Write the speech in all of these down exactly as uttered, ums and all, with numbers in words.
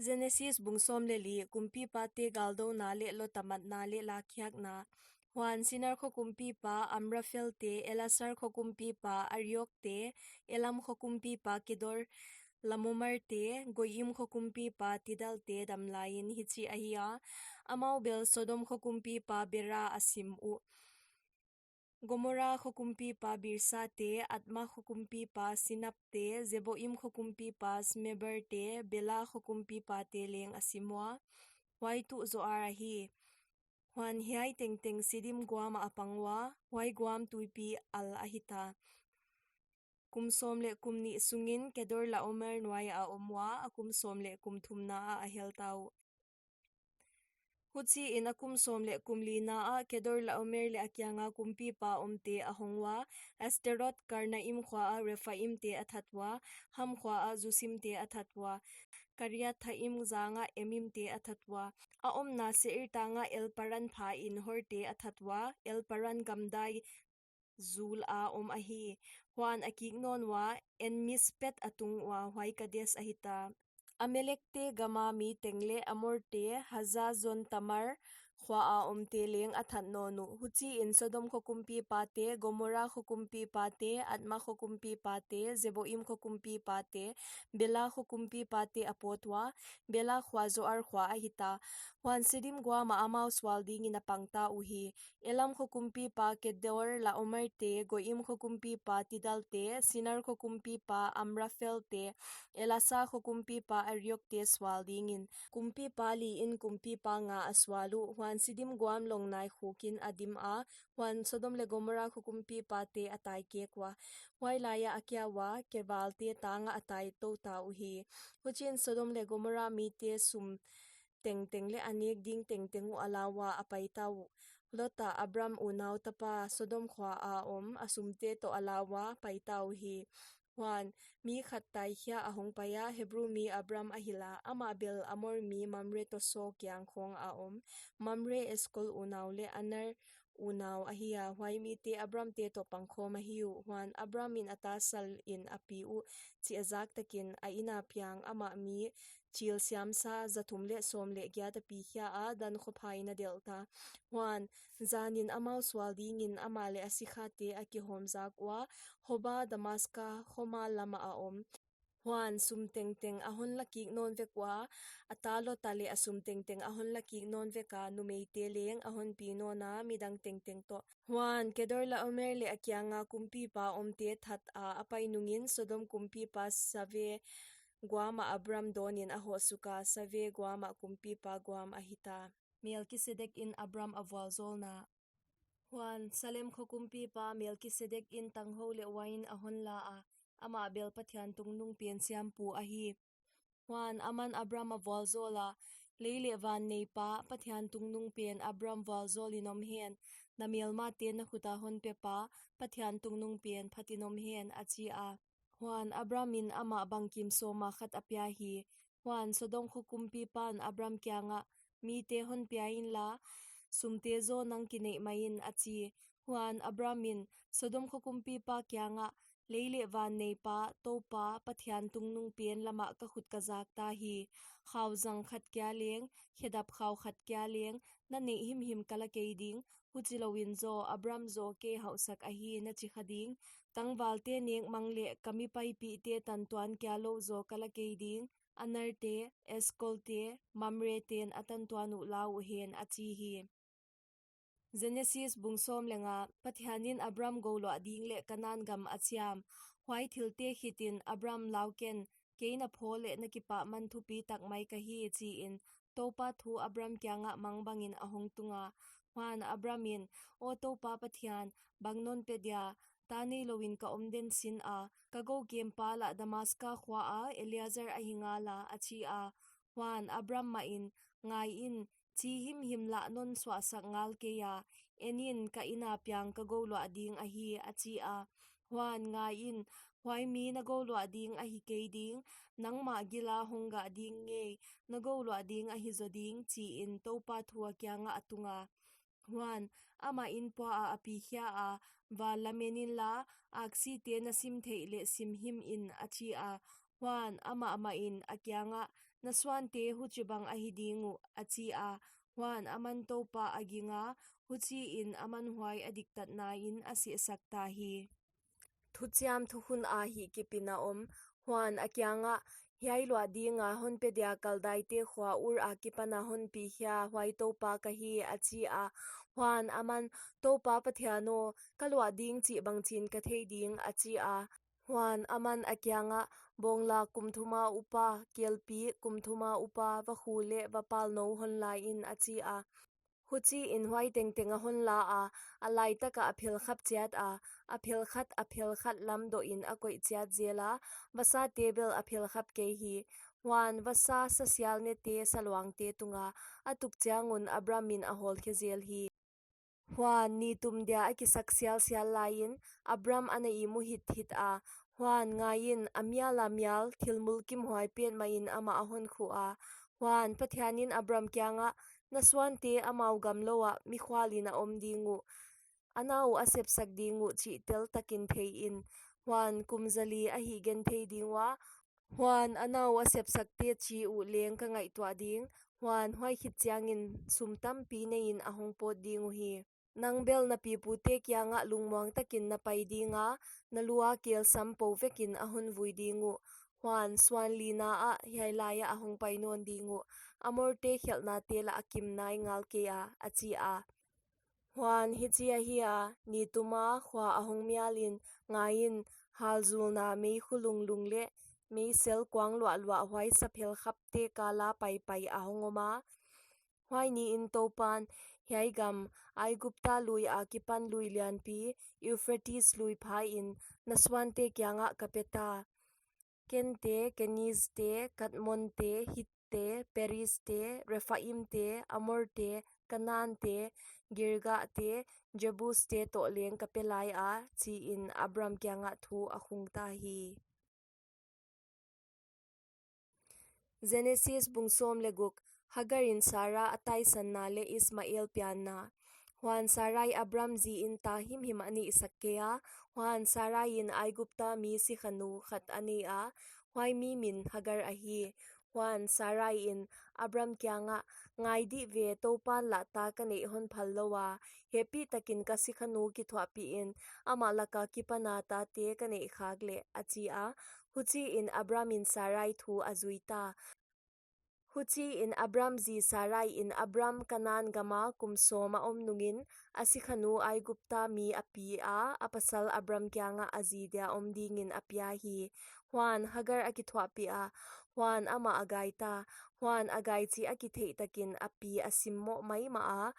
Genesis bung sawm leh li. Kumpipate galdouna leh Lota matna leh lakkhiakna. Huan Sinar kho kumpipa Amrafel te, Elasar kho kumpipa Ariok te, Elam kho kumpipa Kedorlaomer te, Goim kho kumpipa Tidal te dam laiin hichi ahi a, amau bel Sodom kho kumpipa Bera a sim uh. Gomora kho kumpipa Birsa te, Adma kho kumpipa Sinab te, Zeboim kho kumpipa Shemeber te, Bela kho kumpipate leng a sim ua, huai tuh Zoar ahi. Huan hiai tengteng Sidim guam ah a pang ua, huai guam tuipi al ahi ta. Kum sawm leh kum nih sungin Kedorlaomer nuai ah a om ua, a kum sawm leh kum thumna ah a hel ta uh. Huchiin a kum sawm leh kum lina ah Kedorlaomer leh a kianga kumpipa omte a hong ua, Asterot Karnaim khua ah Rephaim te a that ua, Ham khua ah Zusim te a that ua, Kiriathaim zangah Emim te a that ua, a omna Seir tangah Elparan phain Hor te a that ua, Elparan gamdai zul a om ahi. Huan a kik nawn ua, Enmispet a tung ua, huai Kades ahi ta. Amalekte gama mi teng leh Amorte Hazazontamar khua a omte leng a that nawn uh. Huchiin Sodom kho kumpipate, Gomora kho kumpipate, Adma kho kumpipate, Zeboim kho kumpipate, Bela kho kumpipate a pawt ua, Bela khua Zoar khua ahi ta. Huan Sidim guam ah amau sual dingin a pang ta uhi. Elam kho kumpipa Kedorlaomer te, Goim kho kumpipa Tidal te, Sinar kho kumpipa Amrafel te, Elasar kho kumpipa Ariok te sual dingin. Kumpipa liin kumpipa nga a sual uh. Huan Sidim guam long naikhukin a dim a, huan Sodom leh Gomora kho kumpipate a tai kek ua, huai laiah a kia ua, kevalte tangah a tai tou ta uhi. Huchiin Sodom leh Gomora mite sum tengteng leh a nek ding tengteng uh a la ua, a pai ta uh. Lota, Abram unau tapa, Sodom khua a om, a sumte toh a la ua, pai ta uhi. Huan mi khat taikhia a hong pai a, Hebru mi Abram a hilh a, amah bel Amor mi Mamre toh Soar kiang khawng a om. Mamre Eskol unau leh Aner unau ahi a, huai mite Abram te toh pangkhawm ahi uh. Huan Abram in a ta salin a pi uh, chih a zak takin a inn a piang amah mi chil siamsa za thum leh sawm leh giat a pikhia a, Dan khophain a delh ta. Huan zanin amau sual dingin amah leh a sikhate a kihawm zak ua, Hoba Damaska khomal lamah a om. Huan sum tengteng a hon la kik nawn vek ua, a ta Lota leh a sum tengteng a hon la kik nawn vek a, numeite leng a hon pi nawn a, midang tengteng toh. Huan Kedorlaomer leh a kianga kumpipa omte that a, a pai nungin Sodom kumpipa Save guam ah Abram dawnin a hoh suk a, Save guam ah kumpipa guam ahi ta. Melkisedek in Abram a vualzawlna. Huan Salem kho kumpipa Melkisedek in tanghou leh uain a hon la a, amah bel Pathian tungnungpen siampu ahi. Huan aman Abram a vualzawl a, Lei leh van neipa, Pathian tungnungpen Abram vualzawlin om hen, na melmate na khuta hon pepa, Pathian tungnungpen phatin om hen, a chi a. Huan Abram in amah bangkim sawma khat a pia hi. Huan Sodom kho kumpipan Abram kiangah, Mite hon pia inla, sumte zaw nang kineih maiin, a chi. Huan Abram in Sodom kho kumpipa kiangah, Lei leh van neipa, Toupa, Pathian tungnungpen lamah ka khut ka zak ta hi. Khau zang khat kia leng, khedap khau khat kia leng, na neih himhim ka la kei ding, huchilouin zaw, Abram zaw kei hauhsak ahi na chi kha ding. Tangvalte nek mang leh ka mi paipihte tantuan kia lou zaw ka la kei ding, Anerte, Eskolte, Mamreten a tantuan uh la uhen, a chi hi. Genesis bung sawm leh nga. Pathianin Abram gouluah ding leh Kanan gam a chiam. Huai thilte khitin Abram, Lau ken, kei na phaw leh na kipahman thupi tak mai ka hi, chiin Toupa thu Abram kiangah mang bangin a hong tung a. Huan Abram in, Aw Toupa Pathian, bang non pe dia, ta neilouin ka om den sin a, ka gou kempa lah Damaska khua a Eliezer ahi ngala, a chi a. Huan Abram mahin, Ngaiin, chi himhim lah non suahsak ngal kei a, en in, ka inn a piang ka gouluah ding ahi, a chi a. Huan ngaiin, huai mi na gouluah ding ahi kei ding, nangmah gila hong gah ding ngei, na gouluah ding ahi zaw ding, chiin Toupa thu a kiangah a tung a. Huan amah inn pua ah a pikhia a, Val lamen inla, aksite na sim theih leh sim himin, a chi a. Huan amah mahin a kiangah, Na suante huchibang ahi ding uh, a chi a. Huan aman Toupa a ging a, huchiin aman huai a diktatna in a sehsak ta hi. Thuchiam thukhun a hihkip in a om. Huan a kiangah, hiai luah dinga hon pe dia Kaldaite khua Ur akipana hon pi hia, huai Toupa ka hi, a chi a. Huan aman, Toupa Pathian aw, ka luah ding chih bangchin ka thei ding, a chi a. Huan aman a kiangah, bawngla kum thuma upa, kelpi kum thuma upa, vakhu leh vapal nou hon la in, a chi a. Huchiin huai tengteng a hon la a, a laitakah a phelkhap chiat a, a phelkhat a phelkhat lam dohin a koih chiat zel a, vasate bel a phelkhap kei hi. Huan vasa sasial nete saluangte tunga a tuk chiangun Abramin a hawlkhe zel hi. Huan ni tum dia a kisak sialsial laiin Abram ana ihmu hithit a. Huan ngaiin, a miala mial thil mulkimhuai petmahin amah a hon khuh a. Huan Pathianin Abram kiangah, na suante amau gam louah mikhualin a om ding uh, a na uh a sepsak ding uh chih teltakin theiin. Huan kum zali a hihgenthei ding ua, huan a na uh a sepsakte chi uh leng ka ngaihtuah ding. Huan huai khit chiangin sum tampi neiin a hong pawt ding uhi. Nang bel na pipute kiangah lungmuang takin na pai dinga, na lua kelsam po vekin a hon vui ding uh. Huan suan lina ah hiai laiah a hong pai nawn ding uh. Amorte khelhnate lah a kim nai ngal kei a, a chi a. Huan hichi ahi a, ni tuma khua a hong mialin, ngaiin, halzulna meikhu lunglung leh meisel kuang luahluah huai saphelkhapte kala paipai a hong om a. Huai niin Toupan, hiai gam, Aigupta lui akipan lui lianpi, Euphrates lui phain, na suante kiangah ka pe ta. Kente, Kenizte, Kadmonte, Hitte, Perizte, Rephaimte, Amorte, Kanaante, Girgahte, Jebuste toh leng ka pe lai a, chiin Abram kiangah thu a khung ta hi. Genesis bung sawm leh guk. Hagarin Sara a taisanna leh Ismael pianna. Huan Sarai Abram ziin ta himhim a neihsak kei a, huan Saraiin Aigupta mi sikhanu khat a nei a, huai mi min Hagar ahi. Huan Saraiin Abram kiangah, ngai dih ve, Toupan lah ta ka neih hon phal lou a, hehpihtakin ka sikhanu kithuahpihin, amah laka kipana tate ka neih khak leh, a chi a. Huchiin Abramin Sarai thu a zui ta. Huchiin Abram zi Saraiin Abram Kanan gama kum sawm a om nungin, a sikhanu Aigupta mi a pi a, a pasal Abram kiangah a zi dia om dingin a pia hi. Huan Hagar a kithuahpih a, huan amah a gai ta, huan a gai chih a kitheih takin a pi a simmoh maimah a.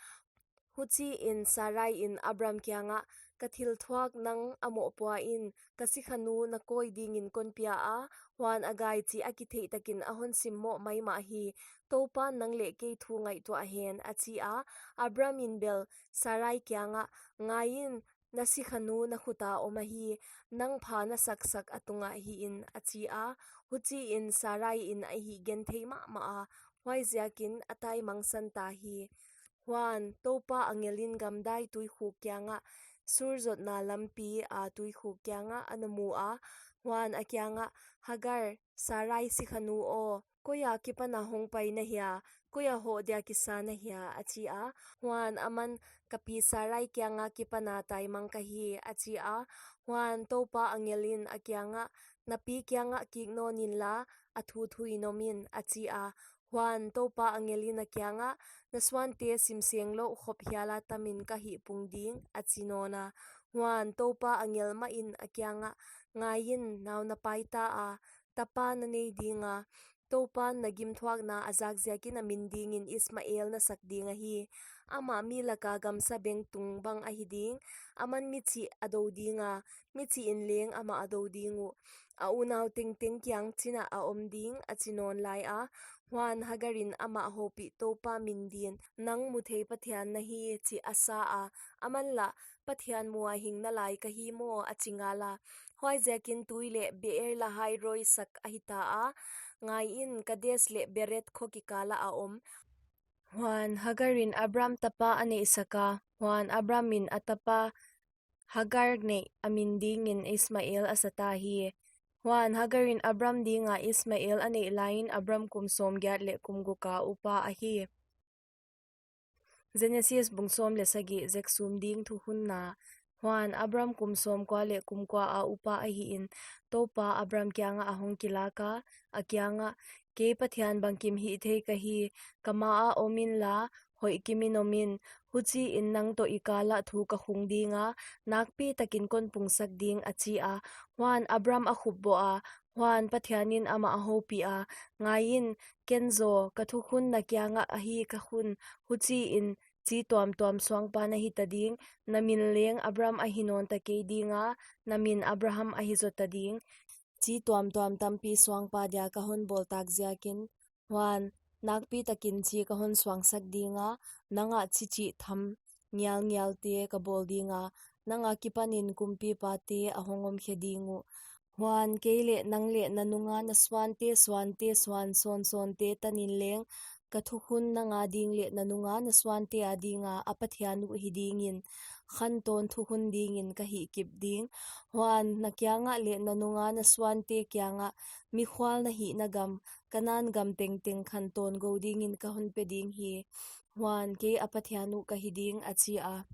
Huchiin Saraiin Abram kiangah, ka thilthuak nang a mohpuain, ka sikhanu na kawi dingin kon pia a, huan a gai chih a kitheih takin a hon simmoh maimah hi, Toupan nang leh kei thu ngaihtuah hen, a chi a. Abramin bel Sarai kiangah, ngaiin, na sikhanu na khuta om ahi, nang pha na saksak a tungah hihin, a chi a. Huchiin Saraiin a hihgenthei mahmah a, huaiziakin a taimangsan ta hi. Huan Toupa angelin gamdai tuikhuk kiangah, Sur zotna lampi a tuikhuk kiangah a na mu a. Huan a kiangah, Hagar, Sarai sikhanu aw, koi akipana hongpai na hia, koi a hoh dia kisa na hia, a chi a. Huan aman, ka pi Sarai kianga kipana taimang ka hi, a chi a. Huan Toupa angelin a kiangah, na pi kiangah kik nawn inla, a thu thuin om in, a chi a. Huan Toupa angelin a kiangah, na suante simseng louh khop hiala tamin ka hihpung ding, a chi nawn a. Huan Toupa angel mahin a kiangah, ngaiin, nau na pai ta a, tapa na nei dinga, Toupan na gimthuakna a zak ziakin a min dingin Ismael na sak ding ahi. Amah mi laka gamsa bengtung bang ahi ding, aman michih a dou dinga, michihin leng amah a dou ding uh. A unau tengteng kiang chinah a om ding, a chi nawn lai a. Huan Hagarin amah houpih Toupa min din, nang muthei Pathian na hi, chih a sa a. Aman lah, Pathian mua hing na lai ka hi maw, a chi ngal a. Huaiziakin tui leh Beer-lahai-roi sak a hita a, ngaiin, Kades leh Bered kho kikala a om. Huan Hagarin Abram tapa a neihsak a, huan Abramin a tapa Hagar neih a min dingin Ismael a sa ta hi. Huan, Hagarin Abram dinga Ismael a neih laiin Abram kum sawmgiat leh kum guka upa ahi. Genesis bung sawm leh sagih. Zeksum ding thukhunna. Huan, Abram kum sawmkua leh kum kua a upa ahihin, Toupa Abram kiangah a hong kilaka, a kiangah, Kei Pathian bangkim hihthei ka hi, ka maah om inla, hoihkimin om in, huchiin nang toh i kalah thu ka khung dinga, nakpitakin kon pungsak ding, a chi a. Huan, Abram a khupboh a, huan, Pathianin amah a houpih a, Ngaiin, ken zaw, ka thukhun na kiangah ahi ka khun, huchiin, chi tuamtuam suangpa na hita ding, na min leng Abram ahi nawnta kei dinga, na min Abraham ahi zota ding. Chi tuamtuam tampi suangpa dia ka hon bawltak ziakin, huan, nakpitakin chi ka hon suangsak dinga, nangah chi chihtham ngialngialte ka bawl dinga, nang akipanin kumpipate a hong om khe ding uh. Huan, kei leh nang leh na nunga na suante suante suan sawnsawnte tanin leng, ka thukhun nang ading leh na nunga na suante adinga a Pathian uh hi dingin, khantawn thukhun dingin ka hihkip ding. Huan, na kiangah leh na nunga na suante kiangah, mikhual na hihna gam, Kanan gam tengteng khantawn gou dingin ka hon pe ding hi. Huan, kei a Pathian uh ka hi ding, a chi a.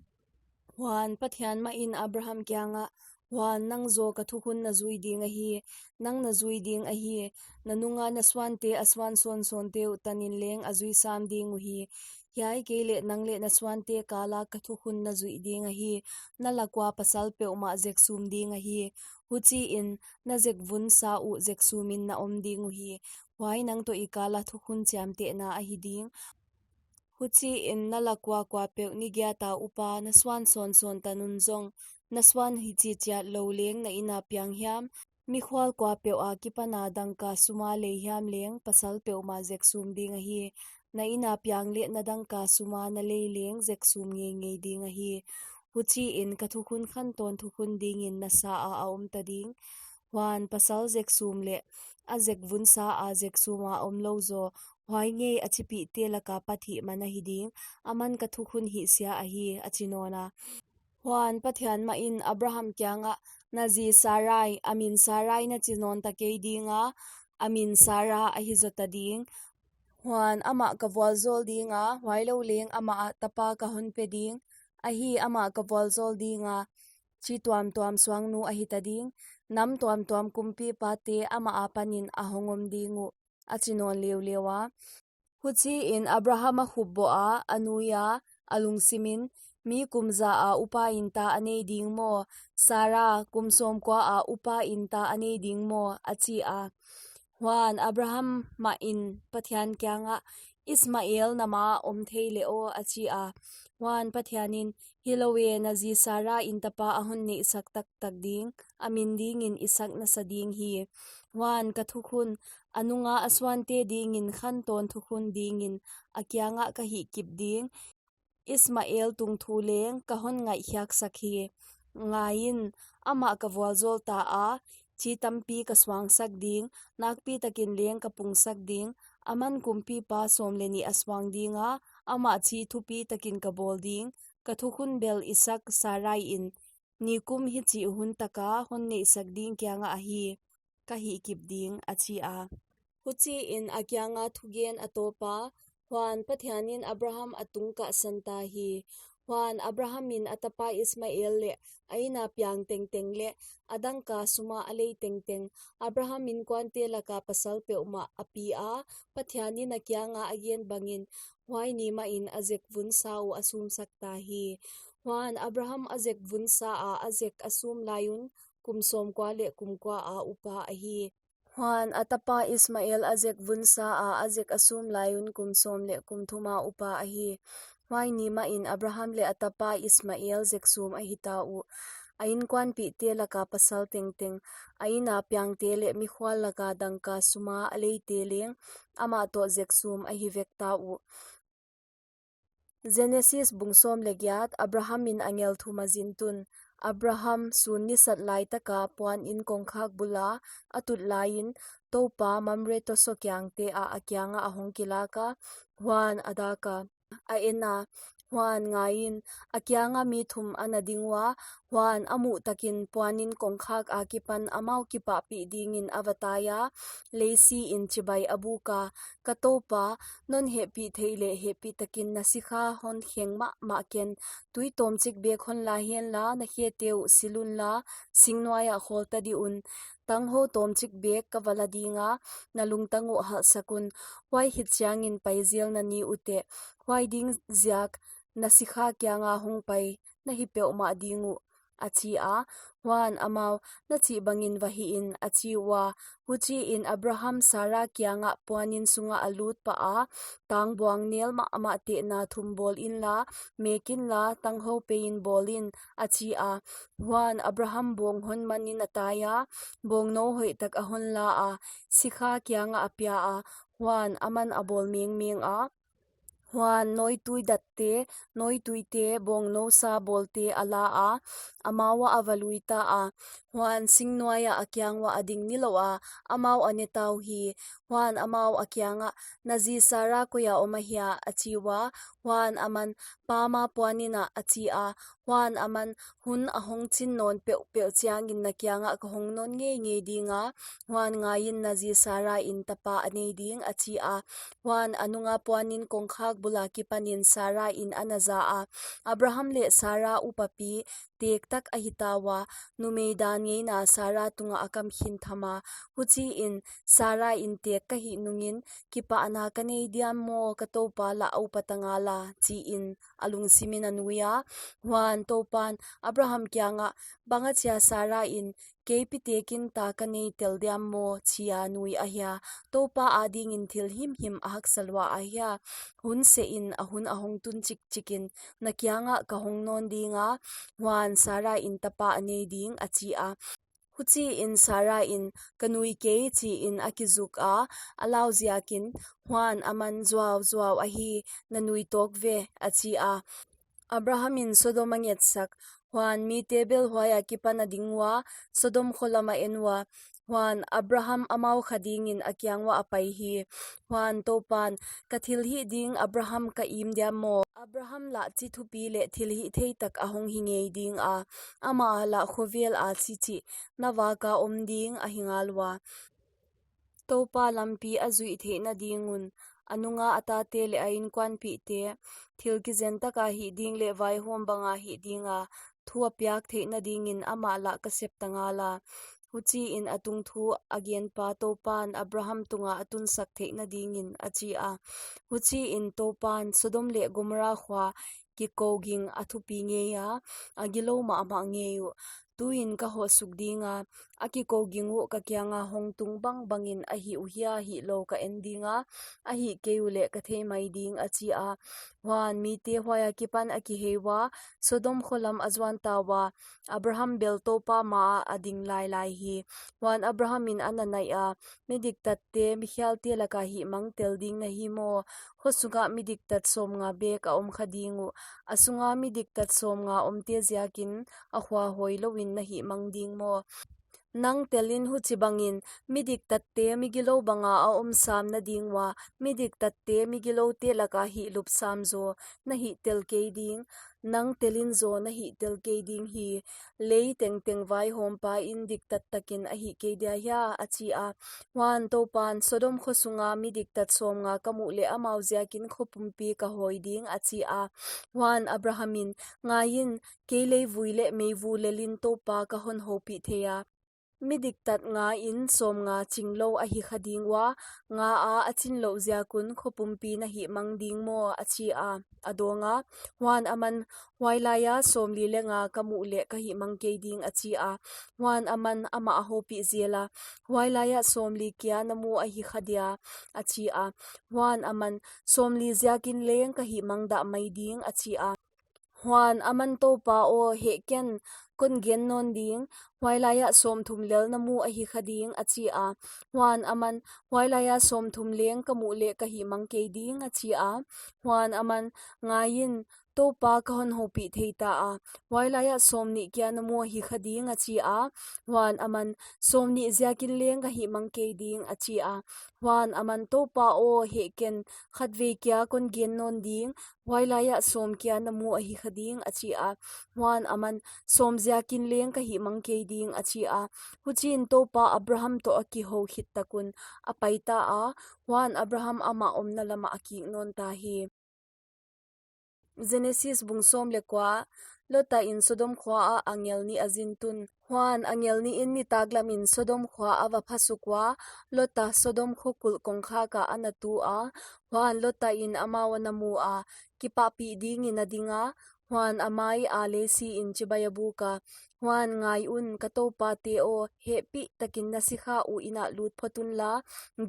Huan, Pathian mahin Abraham kiangah, Huan, nang zaw ka thukhun na zui ding ahi, nang na zui ding ahi, na nunga na suante a suan sawnsawnte uh tanin leng a zui sam ding uhi. Hiai kei leh nang leh na suante kala ka thukhun na zuih ding ahi, na lak ua pasal peuhmah zeksum ding ahi. Huchiin, na zekvun sa uh zeksumin na om ding uhi. Huai nang toh i kala thukhun chiamtehna ahi ding. Huchiin na lak ua kuapeuh ni giata upa na suan sawnsawn ta nung zong, na suan hichi chiat lou leng na ina piang hiam, mikhual kuapeuh akipana dangka suma lei hiam leng pasal peuhmah zeksum ding ahi. Na ina piang leh na dangka suma na lei leng zeksum ngeingei ding ahi. Huchiin ka thukhun khantawn thukhun dingin na sa a a om ta ding. Huan, pasal zeksum leh a zekvun sa a zeksum a om lou zaw, huai ngei a chipihte laka pat hihman ahi ding, aman ka thukhun hihsia ahi, a chi nawn a. Huan, Pathian mahin Abraham kiangah, Na zi Sarai, a min Sarai na chi nawnta kei dinga, a min Sara ahi zota ding. Huan, amah ka vualzawl dinga, huailou leng amah ah tapa ka hon pe ding. Ahi, amah ka vualzawl dinga, chi tuamtuam suangnu ahi ta ding. Nam tuamtuam kumpipate amah apanin a hong om ding uh, a chi nawn leuleu a. Huchiin Abraham a khupboh a, a nui a, a lungsimin, Mi kum za a upain ta a nei ding maw? Sara, kum sawmkua a upain ta a nei ding maw? A chi a. Huan, Abraham mahin Pathian kiangah, Ismael na maah om thei leh aw, a chi a. Huan, Pathianin, Hilou e, na zi Sarain tapa a hon neihsak taktak ding, a min dingin Isaak na sa ding hi. Huan, ka thukhun, a nunga a suante dingin khantawn thukhun dingin a kiangah ka hihkip ding. Ismael tungthu leng ka hon ngaihkhiaksak hi. Ngaiin, amah ka vualzawl ta a, chi tampi ka suangsak ding, nakpitakin leng ka pungsak ding, aman kumpipa sawm leh nih a suang dinga, amah chi thupitakin ka bawl ding, ka thukhun bel Isaak Saraiin, Nikum hichi hun taka hon neihsak ding kiangah ahi, ka hihkip ding, a chi a. Huchiin a kianga thugen a tawp a, huan Pathianin Abraham a tung kahsan ta hi. Huan Abrahamin a tapa Ismael leh a ina piang tengteng leh a dangka suma a lei tengteng, Abraham inkuante laka pasal peuhmah a pi a, Pathianin a kianga a gen bangin, huai ni mahin a zekvun sa uh a sumsak ta hi. Huan Abraham a zekvun sa a a zek a sum lai un kum sawmkua leh kum kua a upa ahi. Huan a tapa Ismael a zekvun sa a a zek a sum lai un kum sawm leh kum thum a upa ahi. Huai ni mahin Abraham leh a tapa Ismael zeksum ahi ta uh. A inkuanpihte laka pasal tengteng, a ina piangte leh mikhual laka dangka suma a leite leng, amah toh zeksum ahi vek ta uh. Genesis bung sawm leh giat. Abrahamin angel thum a zin tun. Abraham sun nisat lai taka puanin kongkhak bula a tut laiin, Toupa Mamre tosaw kiangte ah a kianga a hong kilaka, huan a daka, a ena, huan ngaiin, a kianga mi thum ana ding ua, Huan, a muh takin puanin kongkhak akipan amau kipahpih dingin a va tai a, leisiin chibai a buk a, Ka toupa, non hehpih theih leh hehpih takin na sikha hon kheng mahmah ken. Tui tawmchik bek hon la henla, na khete uh sil unla, sing nuaiah khawl ta dih un. Tanghou tawmchik bek ka va la dinga, na lungtang uh halhsak un. Huai khit chiangin pai zel na ni uteh. Huai ding ziak na sikha kianga hongpai na hi peuhmah ding uh, a chi a. Huan amau, Na chih bangin va hihin, a chi ua. Huchiin Abraham Sara kiangah puanin sungah a lut pah a, Tangbuang nel mahmah tehna thum bawl inla, mek inla, tanghou peiin bawl in, a chi a. Huan Abraham bawng hon manin a tai a, bawngnou hoihtak a hon la a, sikha kiangah a pia a, huan aman a bawl mengmeng a. Huan nawitui datte, nawituite, bawngnou sa bawlte a la a, amau ah a va lui ta a. Huan sing nuaiah a kiang uah a ding nilouh a, amau a ne ta uhi. Huan amau a kiangah, Na zi Sara koia om ahia? a chi ua. Huan aman, Pama puanin ah, a chi a. Huan aman, Hun a hong chin nawn peuhpeuh chiangin na kiangah ka hong nawn ngeingei dinga, huan ngaiin, na zi Sarain tapa a nei ding, a chi a. Huan a nunga puanin kongkhak bul akipanin Sarain a na za a. Abraham leh Sara upapi tektak ahi ta ua, numei dan ngeina Sara tungah a kam khin tham a. Huchiin, Sarain, Tek ka hih nungin kipahna ka nei diam maw, ka toupa lah a upa ta ngala? chiin a lungsimin a nui a. Huan Toupan Abraham kiangah, Bangachia Sarain, Kei pi tekin ta ka nei tel diam maw? chia nui ahia? Toupa adingin thil himhim a haksa lua ahia? Hun sehin, a hun a hong tun chikchikin na kiangah ka hong nawn dinga, huan Sarain tapa a nei ding, a chi a. Huchiin Sarain, Ka nui kei, chiin a kizuk a, a lau ziakin. Huan aman, Zuauzuau ahi, na nui tawk ve, a chi a. Abrahamin Sodom a ngetsak. Huan mite bel huai akipan a ding ua, Sodom kho lam a en ua. Huan Abraham amau kha dingin a kiang uah a pai hi. Huan Toupan, Ka thilhih ding Abraham ka im diam maw? Abraham lah chi thupi leh thilhihthei tak a hong hi ngei dinga, amah lah khovel a chi chih na vaka om ding ahi ngal ua. Toupa lampi a zuih theihna ding un, a nunga a tate leh a inkuanpihte, thil kizen taka hih ding leh vaihawm banga hih dinga thu a piak theihna dingin amah lah ka sep ta ngala. Huchiin a tungthu a genpa Toupan Abraham tunga a tunsak theihna dingin, a chi a. Huchiin Toupan Sodom leh Gomorra khua kikouging a thupi ngeia, a gilou mahmah ngei uh. Tuin ka hoh suk dinga, a kikouging uh ka kianga hong tung bangbangin a hih uhia hihlou ka en dinga, a hih kei uleh ka thei mai ding, a chi a. Huan mite huai akipan a kihei ua, Sodom kho lam a zuan ta ua, Abraham bel Toupa maah a ding lailai hi. Huan Abrahamin a na naih a, Mi diktatte, mi khialte laka hihmang tel ding na hi maw? Kho sungah mi diktat sawmnga bek a om kha ding uh. A sunga mi diktat sawmnga omte ziakin a khua hawi louin na hihmang ding maw? Nang telin huchibangin mi diktatte mi gilou banga a om sam na ding ua, mi diktatte mi giloute laka hihlup sam zaw na hih tel kei ding. Nang telin zaw na hih tel kei ding hi. Lei tengteng vaihawmpa in diktat takin a hih kei dia hia? a chi a. Huan Toupan, Sodom kho sunga mi diktat sawmnga ka muh leh amau ziakin kho pumpi ka hawi ding, a chi a. Huan Abrahamin, Ngaiin, kei leivui leh meivu lelin Toupa ka hon houpih thei a. Mi diktat ngain sawmnga chinglou ahi kha ding ua, ngaa a chinlouh ziak un kho pumpi na hihmang ding maw? a chi a. A dawng a, Huan aman, Huailaia sawmli leh nga ka muh leh ka hihmang kei ding, a chi a. Huan aman, amah a houpih zel a, Huailaia sawmli kia na mu ahi kha dia? a chi a. Huan aman, Sawmli ziakin leng ka hihmang dah mai ding, a chi a. Huan aman, Toupa aw, heh ken, kon gen nawn ding, huailaiah sawmthum lel na mu ahi kha ding, a chi a. Huan aman, Huailaia sawmthum leng ka muh leh ka hihmang kei ding, a chi a. Huan aman, Ngaiin, Toupa ka hon houpih thei ta a, huailaiah sawmnih kia na mu ahi kha ding, a chi a. Huan aman, sawmnih ziakin leng ka hihmang kei ding, a chi a. Huan aman, Toupa aw, heh ken, khatvei kia kon gen nawn ding, huailaiah sawm kia na mu ahi kha ding, a chi a. Huan aman, sawm ziakin leng ka hihmang kei ding, a chi a. Huchiin Toupa Abraham toh a kihou khit tak un a pai ta a, huan Abraham amah omna lamah a kik nawn ta hi. Genesis bung sawm leh kua. Lota in Sodom khua ah angel nih a zin tun. Huan angel nih in nitak lamin Sodom khua a va phasuk ua, Lota Sodom khua kulh kongkhak ah a na tu a. Huan Lota in amau a na mu a, kipahpih dingin a ding a. Huan a mai a lei siin chibai a buk a. Huan ngai un, ka toupate aw, hehpih takin na sikha uh in ah lut phot unla,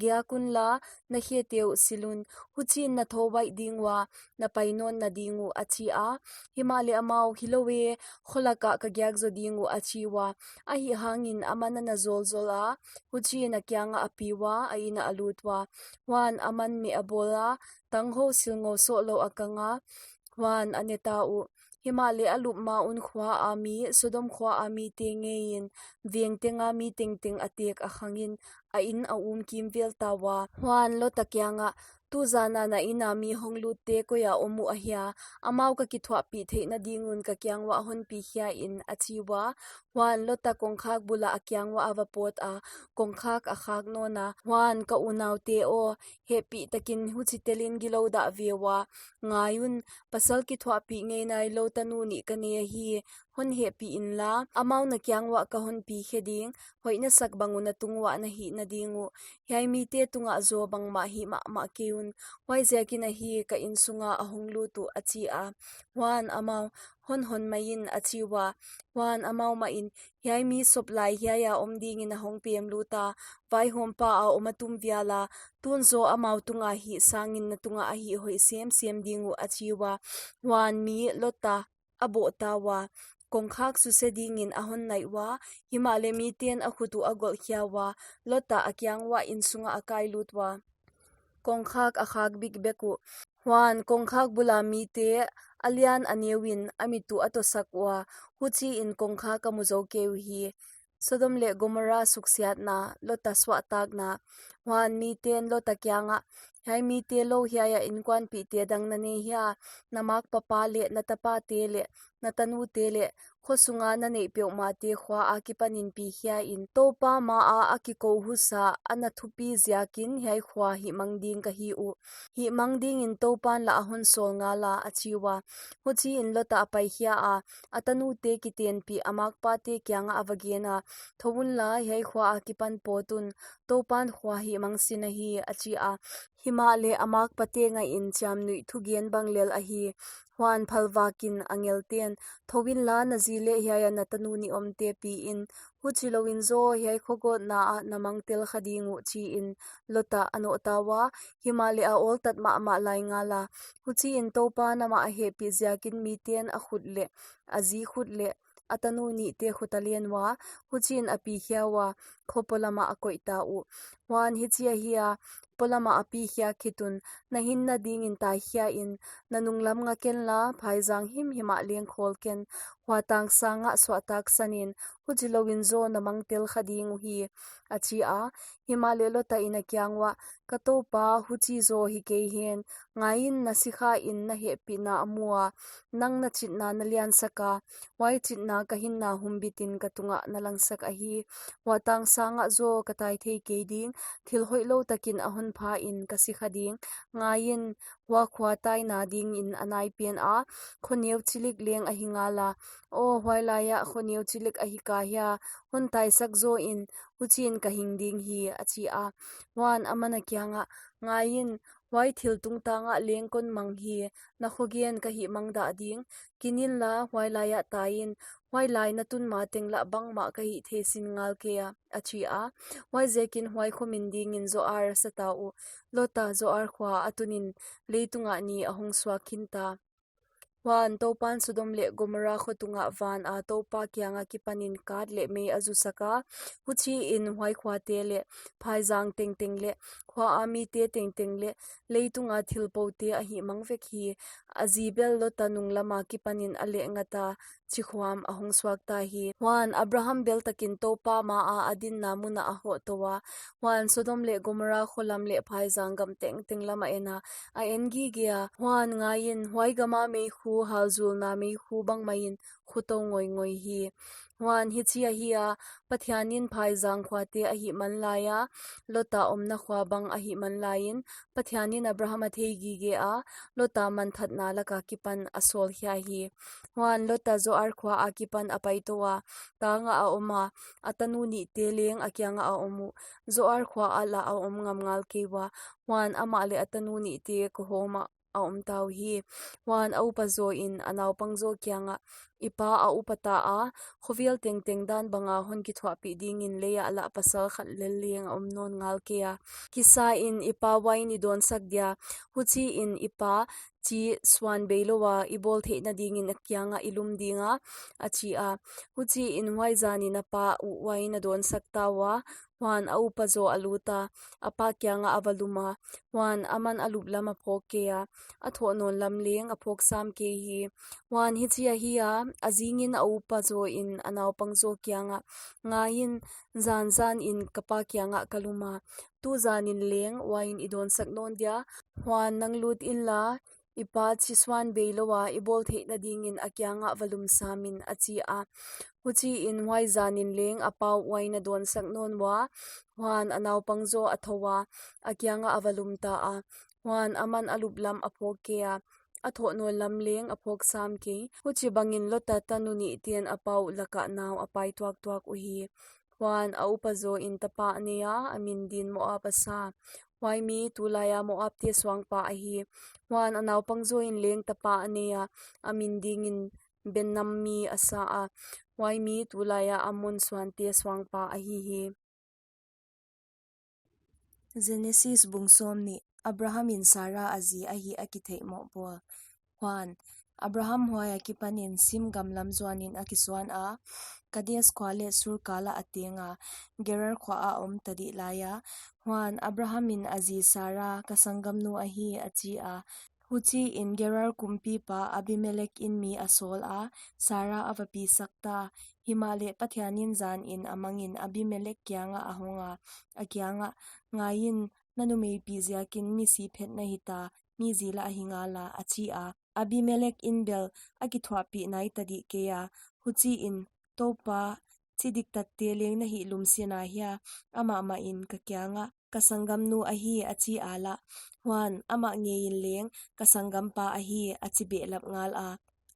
giak unla, na khete uh sil un, huchiin na thou baih ding ua, na pai nawn na ding uh, a chi a. Himahleh amau, hilou e, kho lakah ka giak zaw ding uh, a chi ua. Ahihhangin aman a na zawlzawl a, huchiin a kiangah a pi ua, a inn ah a lut ua. Huan aman meh a bawl a, tanghou silngou soh lou a kang a, huan a ne ta uh. Himahleh a lup ma un khua a mi, Sodom khua a mite ngeiin, veng tenga mi tengteng a tek a khangin, a inn a um kimvel ta ua. Huan Lota kiangah, tu zana na inn a mi hong lutte koi a om uh ahia, amau ka kithuahpih theihna ding un ka kiang uah hon pi khia in, a chi ua. Huan Lota kongkhak bul ah a kiang uah a va pawt a, kongkhak a khak nawn a. Huan ka unaute aw, hehpih takin huchi telin gilou dah ve ua. Ngai un, pasal kithuahpih ngei nailou tanu nih ka nei ahi, hon hehpih inla, amau na kiang uah ka hon pi khe ding, hoih na sak bang un a tung uah na hihna ding uh. Hiai mite tungah zaw bangmah hih mahmah kei un, huaiziakin ahi ka inn sunga a hong lut uh, a chi a. Huan amau, hon hon mai in, a chi ua. Huan amau mahin, hiai mi sop lai hiai a om dingin a hong pem lut a, vaihawmpa a om a tum vial a, tun zaw amau tunga hih sangin na tungah a hih hoih semsem ding uh, a chi ua. Huan mi Lota a bawh ta ua, kongkhak suse dingin a hon naih ua, himahleh miten a khut uh a golh khia ua, Lota a kiang uah inn sungah a kai lut ua. Kongkhak a khak bikbek uh. Huan kongkhak bul a mite a lian a neuin a mit uh a tosak ua, huchiin kongkhak a mu zou kei uhi. Sodom leh Gomorrah suksiatna, Lota suahtakna. Huan miten Lota kiangah, hiai mite lou hiai a innkuanpihte dang na nei hia, na makpapa leh na tapate leh na tanute leh kho sunga na neih peuhmahte khua akipanin pi khia in, Toupa maa a kikou husa a na thupi ziakin hiai khua hihmang ding ka hi uh. Hihmang dingin Toupan lah a hon sawl ngal a, a chi ua. Huchiin Lota a pai khia a, a tanute kitenpih a makpate kiangah a va gen a, thou unla, hiai khua akipan pawt un, Toupan khua hihmang sin ahi, a chi a. Himahleh a makpate ngaihin chiamnuih thugen bang lel ahi. Huan phalvakin angelten, thou inla, na zi leh hiai a na tanu nih omte pi in, huchilouin zaw hiai khogawtna ah na mang tel kha ding uh, chiin Lota a noh ta ua. Himahleh a awltat mahmah lai ngal a. Huchiin Toupan amah a hehpih ziakin miten a khut leh a zi khut leh a tanu nihte khut a len ua, huchiin a pi khia ua, kho polamah a koih ta uh. Huan hichi ahi a, polamah a pi khia khit un, na hinna dingin tai khia in, na nunglam nga kenla, phaizang himhim ah leng khawl ken, huatang sangah suahtak sanin, huchilouin zaw na mang tel kha ding uhi, a chi a. Himahleh Lota in a kiang uah, ka toupa, huchi zaw hi kei hen, ngaiin, na sikhain na hehpihna a mu a, nang na chitna na liansak a, huai chitna ka hinna humbitin ka tungah na langsak ahi. Huatang sangah zaw ka tai thei kei ding, thil hoihlou takin a hon pha in ka si kha ding. Ngaiin, hua khua taina dingin a nai pen a, kho neu chilik leng ahi ngal a. Aw, huailaiah kho neu chilik ahi ka hia, hon taisak zaw in, huchiin ka hing ding hi, a chi a. Huan aman a kiangah, ngaiin, huai thil tungtangah leng kon mang hi, na khogen ka hihmang dah ding, kin inla, huailaiah tai in, huailai na tun ma teng lah bangmah ka hih thei sin ngal kei a, a chi a. Huaiziakin huai kho min dingin Zoar a sa ta uh. Lota Zoar khua a tunin leitungah ni a hong suak khin ta. Huan Toupan Sodom leh Gomorra khua tungah van a Toupa kiang akipanin kat leh mei a zusak a, huchiin huai khuate leh phaizang tengteng leh khua a mite tengteng leh leitunga thil pote a hihmang vek hi. A zi bel Lota nunglam akipanin a lehngat a, chikhuam a hong suakta hi. Huan Abraham beltakin Toupa maa a dinna mun ah a hoh tou a. Huan Sodom leh Gomorra khua lam leh phaizang gam tengteng lam a en a, a en gige a. Huan ngaiin, huai gama meikhu halzulna meikhu bang maiin khu tou ngoingoi hi. Huan hichi ahi a, Pathianin phaizang khuate a hihman laia, Lota omna khua bang a hihman laiin, Pathianin Abraham a thei gige a, Lota manthatna laka kipan a sawlkhia hi. Huan Lota Zoar khua akipan a pai tou a, tang ah a om a, a tanu nihte leng a kiangah a om uh. Zoar khua ah lah a om ngam ngal kei ua, huan amah leh a tanu nihte khuahawm ah a omta uhi. Huan a upa zawin a naupang zaw kiangah, I pa a upa ta a, khovel tengteng dan banga hon kithuahpih dingin leiah lah pasal khat lel leng a om nawn ngal kei a. Kisain i pa uain i dawnsak dia, huchiin i pa chi suan beilou a i bawl theihna dingin a kiangah i lum dinga, a chi a. Huchiin huai zanin a pa uh uain a dawnsak ta ua, huan a upa zaw a lut a, a pa kiangah a va lum a, huan aman a lup lam a phawk kei a, a thoh nawn lam leng a phawk sam kei hi. Huan hichi ahi a, a zingin a upa zawin a naupang zaw kiangah, Ngaiin, zanzanin ka pa kiangah ka lum a, tu zanin leng uain i dawnsak nawn dia, huan nang lut inla, i pa chi suan beilou a i bawl theihna dingin a kiangah va lum samin, a chi a. Huchiin huai zanin leng a pa uh uain a dawnsak nawn ua, huan a naupang zaw a thou a, a kiangah a va lum ta a, huan aman a lup lam a phawk kei a, a thoh nawn lam leng a phawk sam kei. Huchibangin Lota tanu nihten a pa uh lakah nau a pai tuaktuak uhi. Huan a upa zawin tapa a nei a, a min din Moab a sa. Huai mi tulaia Moabte suangpa ahi. Huan a naupang zawin leng tapa a nei a, a min dingin Ben-ammi a sa a. Huai mi tulaia Ammon suante suangpa ahi hi. Genesis bung sawmnih. Abrahamin Sara a zi ahih a kitheih mohpawl. Huan, Abraham huai akipanin Sim gam lam zuanin a kisuan a, Kades khua leh Sur kal ah a teng a, Gerar khua ah a om tadih laia. Huan, Abrahamin a zi Sara, Ka sanggamnu ahi, a chi a. Huchiin Gerar kumpipa Abimelek in mi a sawl a, Sara a va pisak ta. Himahleh Pathianin zanin a mangin Abimelek kiangah a hong a, a kiangah, Ngaiin, na numei pi ziakin misi phet na hita, mi zi lah ahi ngala, a chi a. Abimelek in bel a kithuahpih nai tadih kei a, huchiin, Toupa, chi diktatte leng na hih lum sin ahia, amah mahin ka kiangah, Ka sanggamnu ahi, a chi a lah. Huan, amah ngeiin leng, Ka sanggampa ahi, a chi behlap ngal a.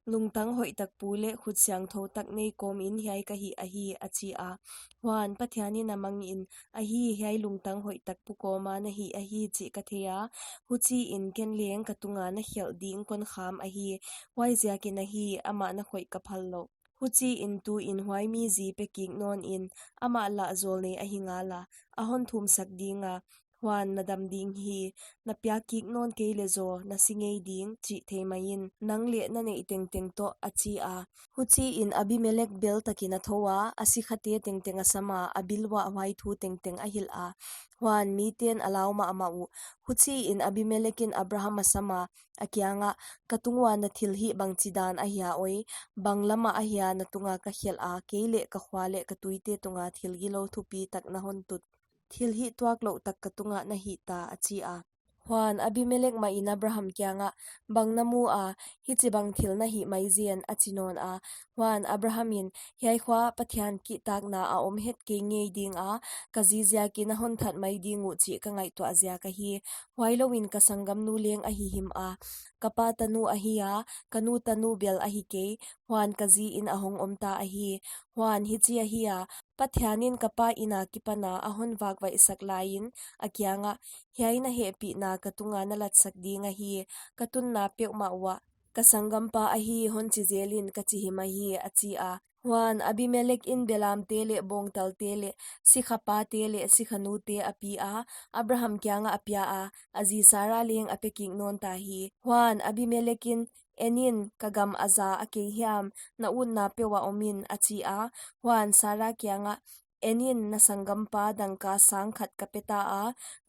Lungtang hoihtak pu leh khut siangthou tak nei kawmin hiai ka hih ahi, a chi a. Huan, Pathianin a mangin, Ahi, hiai lungtang hoihtak pu kawma na hih ahi chih ka thei a. Huchiin ken leng ka tunga na khelh ding kon kham ahi. Huaiziakin ahi, amah na khoih ka phal louh. Huchiin tuin huai mi zi pe kik nawnin, amah lah zawlnei ahi ngala, a hon thumsak dinga, huan na dam ding hi, na piak kik nawn kei leh zaw, na si ngei ding, chih thei maiin, nang leh na neih tengteng toh, a chi a. Huchiin Abimelek bel takin a thou a, a sikhate tengteng a sam a, a bil uah huai thu tengteng a hilh a. Huan miten a lau mahmah uh. Huchiin Abimelek in Abraham a sam a, a kiangah, Ka tung ua na thil hih bangchidan ahia oi, bang lamah ahia na tunga ka khelh a, kei leh ka khua leh ka tuite tunga thil gilou thupi tak na hon tut. Thil hih tuak louh tak ka tungah na hih ta, a chi a. Huan Abimelek mahin Abraham kiangah, Bang na mu a, hichibang thil na hih maizen, a chi nawn a. Huan Abrahamin, Hiai khua Pathian kihtakna a om het kei ngei dinga, ka zi ziakin a hon that mai ding uh chih ka ngaihtuah ziak ahi. Huailouin ka sanggamnu leng ahi him a. Ka pa tanu ahi a, ka nu tanu bel ahi kei, huan ka ziin a hong omta ahi. Huan hichi ahi a, Pathianin ka pa inn akipana a hon vakvaihsak laiin, a kiangah, Hiai na hehpihna ka tunga na latsak ding ahi, ka tunna peuhmah uah, Ka sanggampa ahi, hon chi zelin ka chi him ahi, a chi a. Huan Abimelek in belamte leh bawngtalte leh sikhapate leh sikhanute a pi a, Abraham kiangah a pia a, a zi Sara leng a pe kik nawn ta hi. Huan Abimelek in En in, ka gam a za a kei hiam? Na utna peuh ah om in, a chi a. Huan, Sara kiangah, En in, na sanggampa dangka sang khat ka peta a,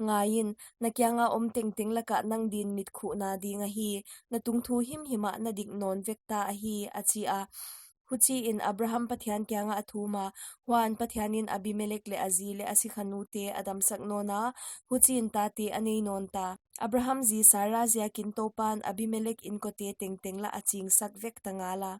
ngai in, na kianga om tengteng lakah nang din mitkhuhna ding ahi, na tungthu himhim ah na dik nawn vekta ahi, a chi a. Huchiin, Abraham Pathian kiangah a thum a. Huan, Pathianin Abimelek leh a zi leh a sikhanute a damsak nawna; huchiin tate a nei nawnta. Abraham zi Sara ziakin Toupan Abimelek inkote tengteng lah a chingsak vekta ngala.